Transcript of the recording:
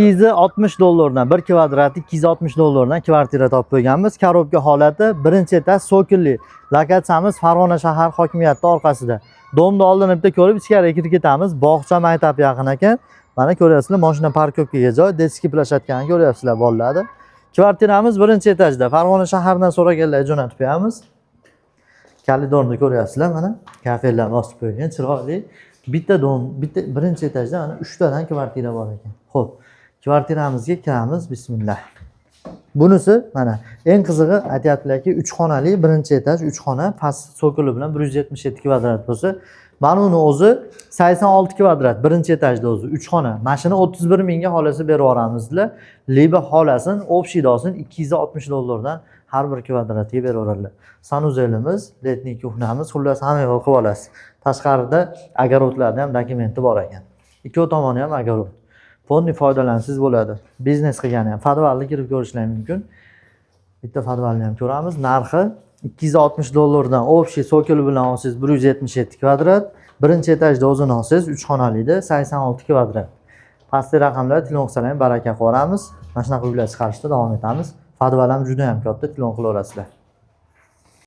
260 dollardan bir kvadrat 260 dollardan kvartira topib qo'yganmiz. Коробка holati, birinchi etaj, цоколь li. Lokatsiyamiz Farg'ona shahar hokimiyati orqasida. Дом ni oldini bitta ko'rib, ichkariga kirib ketamiz. Bog'cha, maktab yaqin ekan. Mana ko'ryapsizlar, mashina парковка ga joy, детский площадка ni ko'ryapsizlar bolalarni. Kvartiramiz birinchi etajda. Farg'ona shaharidan so'raganlar jo'natib qo'yamiz. Koridorni ko'ryapsizlar, mana kafellar bosib qo'yilgan, chiroyli. Bitta дом, bitta birinchi etajda mana uchtadan kvartira bor ekan. Xo'p, kvartiramizga kiramiz, bismillah. Bunisi mana eng qizig'i aytyaptilarki, 3 xonali birinchi etaj, 3 xona, past цоколь i bilan 177 kvadrat bo'lsa, mana uni o'zi 86 kvadrat, birinchi etajda o'zi 3 xona. Mana shuni 31 mingga xolasa berib yuboramiz dedilar. Либо xolasin, общий olsin 260 dollardan har bir kvadratga beraveradilar. Санузел imiz, летний кухня miz, xullas hamma yo'q qilib olasiz. Tashqarida огород larni ham dokumenti bor ekan. Ikki tomoni ham огород. Полный foydalansangiz bo'ladi. Biznes qilgani ham подвал ni kirib ko'rishlar mumkin. Bitta подвал ni ham ko'ramiz. Narxi 260 dollardan общий цоколь bilan olsangiz 177 kvadrat, birinchi etajda o'zini olsangiz 3 xonalida 86 kvadrat. Pastki raqamlar telefon qilsalar ham baraka qilib yuboramiz. Mana shunaqa uylar chiqarishda davom etamiz. Подвал ham juda ham katta, telefon qilaverasizlar.